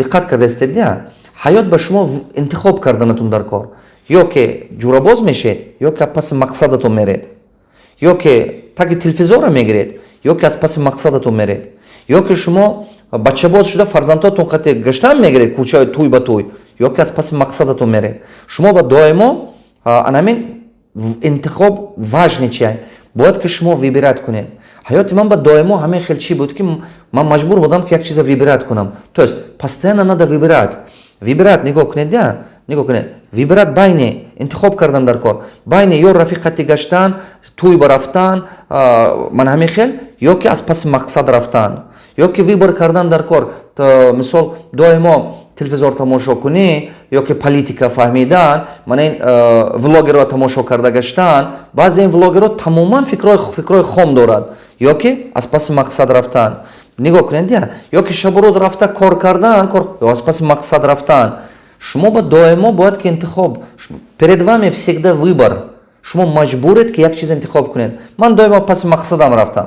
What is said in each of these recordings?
Диққат кардаистед, ҳаёт ба шумо интихоб карданатон дар кор: ё ки ҷурабоз мешед, ё ки аз паси мақсадатон меред, ё ки таги телевизорро мегиред, ё ки аз паси мақсадатон меред, ё ки шумо бачабоз шуда, фарзандотон қати гаштан мегиред кӯчаи тӯй ба тӯй, ё ки аз паси мақсадатон меред. Шумо ба доимо анамин интихоб важный чи бояд, ки шумо выбирать кунед. Ҳаёти ман ба доимо ҳамин хел чӣ буд, ки ман маҷбур будам, ки як чиза выбирать кунам. То есть постоянно надо выбирать, выбирать. Нигоҳ кунед, нигоҳ кунед, выбирать байни, интихоб кардан дар кор байни ё рафиқати гаштан, тӯй ба рафтан, ман ҳамин хел, ё ки аз паси мақсад рафтан, ё ки выбор кардан дар кор, мисол, доимо телевизор тамошо кунӣ, ё ки политика фаҳмидан, мана ин влогерро тамошо карда гаштан. Баъзе ин влогерро тамоман фикрҳои хом дорад. Ё ки аз паси мақсад рафтан, нигоҳ кунед, ё ки шабу рӯз рафта кор кардан, ё аз паси мақсад рафтан. Шумо ба доимо бояд ки интихоб, перед вами всегда выбор. Шумо маҷбуред, ки як чиз интихоб кунед. Ман доимо паси мақсадам рафтам.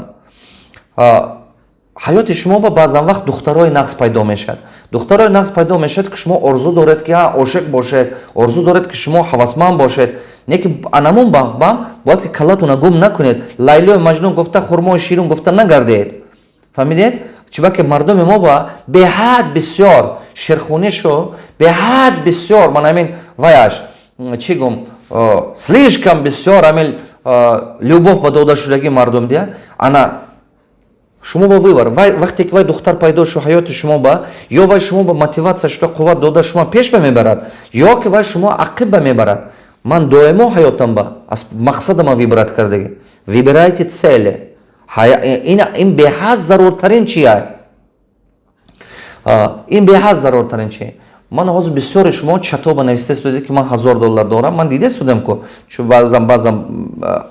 Ҳаёти шумо ба баъзан вақт духтарои нағз пайдо мешавад. Духтарои нағз пайдо мешавад, ки шумо орзу доред, ки ошиқ бошед, орзу доред, ки шумо ҳавасманд бошед. Не ки анамон бам бояд, ки каллатона гум накунед, Лайлою Маҷнун гуфта, хурмои ширин гуфта нагардед. Фаҳмидед? Чиба ки мардуми мо ба беҳад бисёр шерхунишу, беҳад бисёр, ман ҳамин ваяш чӣ гум, слишком бисёр ҳамин любовь ба дода шудагии мардум дия. Ана шумо ба выбор: вай вақте ки вай духтар пайдо шу ҳаёти шумо ба, ё вай шумо ба мотиватсия шуда, қувват дода, шумо пеш ба мебарад, ё ки вай шумо ақиб ба мебарад. Ман доимо ҳаётам ба аз мақсадама выбрать кардагӣ. Выбирайте цели. Ин беҳад заруртарин чия, ин беҳад заруртарин чи. Ман ҳозир бисёре шумо чатоба нависта истодед, ки ман 1000 доллар дорам. Ман дида истодам ку, чун баъзан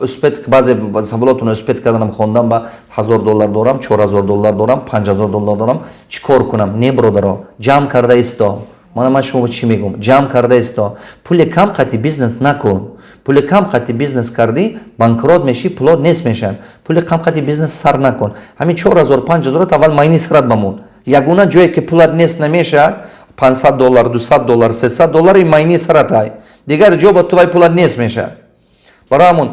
успеть, баъзе саволотонро успеть карданам, хондам. Ба 1000 доллар дорам, 4000 доллар дорам, 5000 доллар дорам, чӣ кор кунам? Не, бародаро, ҷамъ карда исто. Ман шумо чӣ мегӯм? Ҷамъ карда исто. Пули кам қати бизнес накун. Пули кам қати бизнес кардӣ, банкрот мешӣ, пулот нест мешаванд. Пули кам қати бизнес сар накун. Ҳамин 4000, 5000 аввал майни сарат бамон. Ягона ҷое ки пулат нест намешавад, 500 доллар, 200 доллар, 300 доллар, ин майни саратай. Дигар ҷо ба ту вай пулат нест мешавад. Барои ҳамон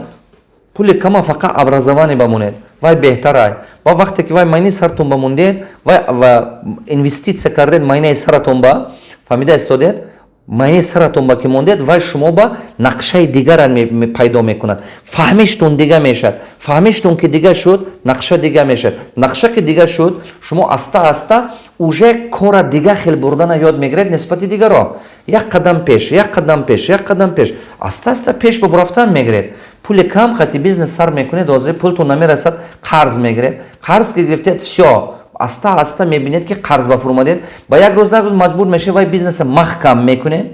пули кама фақат образование бамонед, вай беҳтарай. Ва вақте ки вай майни саратон бамондед, вай ва инвеститсия кардед майнаи саратон ба, фаҳмида истодед, майнаи саратон ба ки мондед, вай шумо ба нақшаи дигара пайдо мекунад. Фаҳмиштон дига мешавад. Фаҳмиштон ки дига шуд, нақша дига мешавад. Нақша ки дига шуд, шумо аста аста уже кора дига хел бурдана ёд мегиред нисбати дигаро. Як қадам пеш, як қадам пеш, як қадам пеш, аста аста пеш ба бурафтан мегиред. Пули кам қати бизнес сар мекунед, ҳозир пултон намерасад, қарз мегиред. Қарз ки гирифтед, всё, аста аста мебинед, ки қарз ба фуромадед. Ба як рӯз на рӯз маҷбур мешавед, вай бизнеса маҳкам мекунед.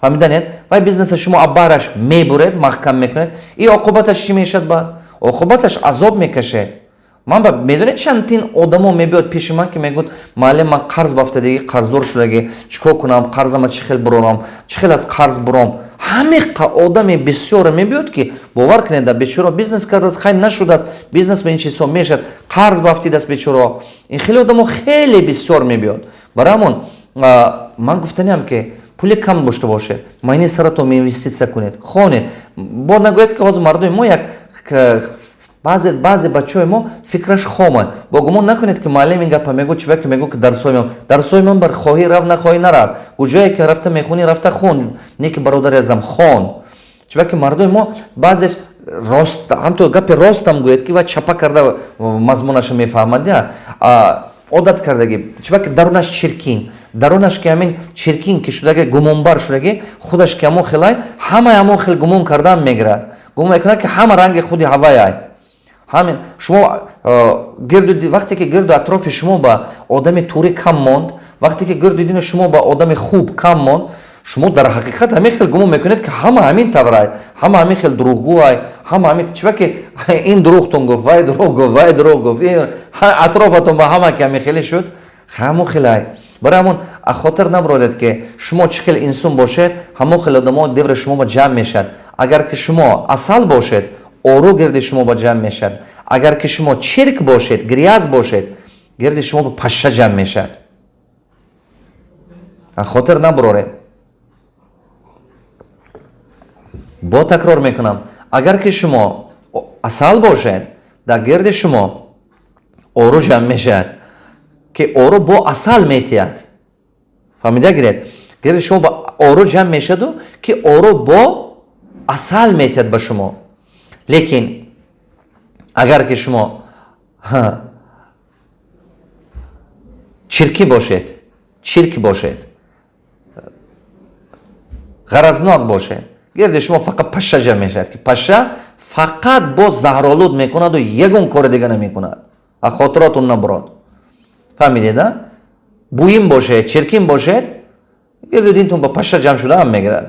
Фаҳмиданед? Вай бизнеса шумо аббараш мебуред, маҳкам мекунед. И оқубаташ чӣ мешавад? Баъд оқубаташ азоб мекашед. Ман ба медонед, чандтин одамо мебиёд пеши ман, ки мегӯяд: «Муаллим, ман қарз бафтадагӣ, қарздор шудагӣ, чӣ кор кунам? Қарзама чӣ хел бурорам? Чӣ хел аз қарз буром?» Ҳамиқа одами бисёре мебиёд, ки бовар кунед, бечоро бизнес кардааст, хайр нашудааст, бизнес ба ин чизҳо мешавад, қарз бафтидааст бечоро. Ин хеле одамо хеле бисёр мебиёд. Барои ҳамон ман гуфтаниам, ки пули кам дошта бошед, майни саратон инвеститсия кунед, хонед. Бо нагӯяд, ки ҳозир мардуми мо як баъзе бачаҳои мо фикраш хоманд. Бо гумон накунед, ки муаллим ин гапа мегӯ, чиба ки мегӯ, ки дарсҳои ман бар хоҳӣ рав, нахоҳӣ нарав, куҷое ки рафта мехонӣ, рафта хон. Не ки, бародари азам, хон. Чиба ки мардуми мо баъзе рост, ҳамто гапи ростам гӯяд, ки вай чапа карда мазмунаша мефаҳмад, одат кардагӣ. Чиба ки дарунаш чиркин, дарунаш ки ҳамин чиркин ки шудаги, гумонбар шудагӣ, худаш ки ҳамон хелай, ҳамаи ҳамон хел гумон кардан мегирад. Гумон мекунад, ки ҳама ранги худи ҳаваяй. Ҳамин шумо гирду, вақте ки гирду атрофи шумо ба одами турӣ кам монд, вақте ки гирду дини шумо ба одами хуб кам монд, шумо дар ҳақиқат ҳамин хел гумон мекунед, ки ҳама ҳамин таврай, ҳама ҳамин хел дурӯғгӯай, ҳама ҳамин. Чиба ки ин дурӯғтон гуфт, вай дурӯғ гуфт, вай дурӯғ гуфт, атрофатон ба ҳама ки ҳамин хеле шуд, ҳамон хелай. Барои ҳамон хотир набароред, ки шумо чӣ хел инсон бошед, ҳамон хел одамо деври шумо ба ҷамъ мешавад. Агар ки шумо асал бошед, ору гирди шумо ба ҷамъ мешавад. Агар ки шумо чирк бошед, грязь бошед, гирди шумо ба пашша ҷамъ мешавад. Хотир набуроред. Бо такрор мекунам, агар ки шумо асал бошед, дар гирди шумо ору ҷамъ мешавад, ки ору бо асал метиҳад. Фаҳмида гиред? Гирди шумо ба ору ҷамъ мешаваду, ки ору бо асал метиҳад ба шумо. Лекин агар ки шумо чиркӣ бошед, чирк бошед, ғаразнок бошед, гирди шумо фақат паша ҷамъ мешавад, ки паша фақат бо заҳролуд мекунаду ягон кори дига намекунад. А хотиротун набурод. Фаҳмидед, а? Буин бошед, чиркин бошед, гирди динтун ба паша ҷамъ шуда ҳам мегирад.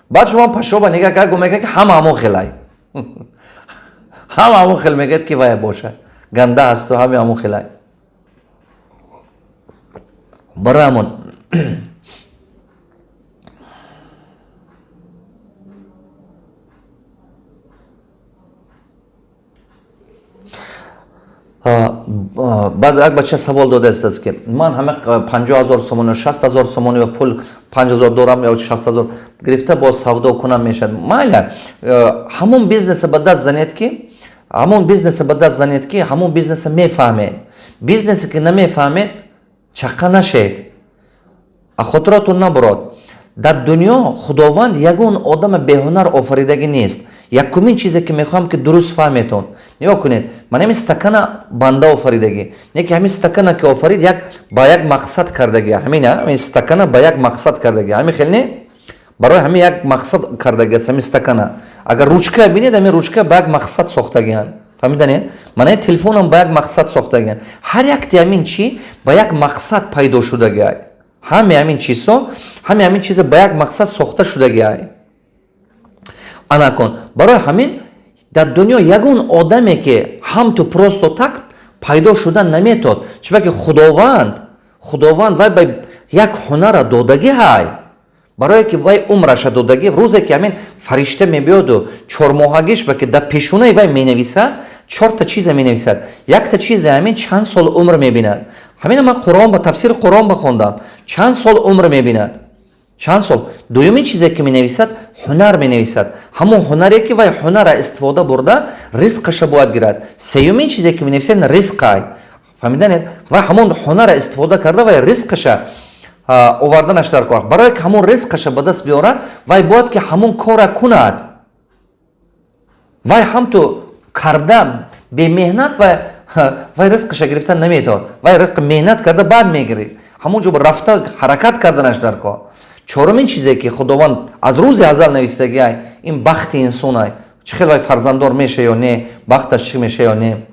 Баъд шумо пашоба нигаҳ кард, гум мекунад, ки ҳама ҳамон хелай, ҳама ҳамон хел мегӯяд, ки вая бошад ганда ҳасту ҳами ҳамон хелай. Барои ҳамон баъз як бача савол додааст, ки ман ҳама 50 000 сомонӣ, 60 000 сомонӣ ва пул 5000 дорам ё 60 000 гирифта боз савдо кунам мешавад? Майла, ҳамон бизнеса ба даст занед, ки ҳамон бизнеса ба даст занед, ки ҳамон бизнеса мефаҳмед. Бизнесе ки намефаҳмед, чаққа нашед. А хотиротун набурод, дар дунё Худованд ягон одама беҳунар офаридагӣ нест. Якумин чизе ки мехоҳам, ки дуруст фаҳметон, нигоҳ кунед: ман ҳамин стакана банда офаридагӣ не, ки ҳамин стакана ки офарид, як ба як мақсад кардагӣ. Ҳамин стакана ба як мақсад кардагӣ, ҳамин хел не? Барои ҳамин як мақсад кардагӣ аст ҳамин стакана. Агар ручка бинед, ҳамин ручка ба як мақсад сохтагианд. Фаҳмиданед? Мана телефонам ба як мақсад сохтагианд. Ҳар якти ҳамин чӣ ба як мақсад пайдо шудагиай. Ҳаме ҳамин чизҳо, ҳаме ҳамин чиза ба як мақсад сохта шудагиай. Анакун, барои ҳамин дар дунё ягон одаме ки ҳамту просто так пайдо шуда наметод, чунки Худованд вай ба як ҳунара додагӣ ҳай, барое ки вай умраша додагӣ. Рӯзе ки ҳамин фаришта мебиёду чормоҳагиш ба ки дар пешонаи вай менависад, чорта чиза менависад. Якта чизе ҳамин чанд сол умр мебинад. Ҳамина ман Қуръон ба тафсири Қуръон бахондам. Чанд сол умр мебинад, чанд сол. Дуюмин чизе ки менависад, ҳунар менависад, ҳамон ҳунаре ки вай ҳунара истифода бурда ризқаша бояд гирад. Сеюмин чизе ки менависад, ризқай. Фаҳмиданед? Вай ҳамон ҳунара истифода карда, вай ризқаша оварданаш дар кор. Барое ки ҳамон ризқаша ба даст биёрад, вай бояд ки ҳамон кора кунад. Вай ҳамту карда бемеҳнат вай ризқаша гирифта наметавонад. Вай ризқ меҳнат карда баъд мегирид, ҳамон ҷо рафта ҳаракат карданаш дар кор. Чорумин чизе ки Худованд аз рӯзи азал навистагиай, ин бахти инсонай, чӣ хел вай фарзанддор меша ё не, бахташ чӣ меша ё не.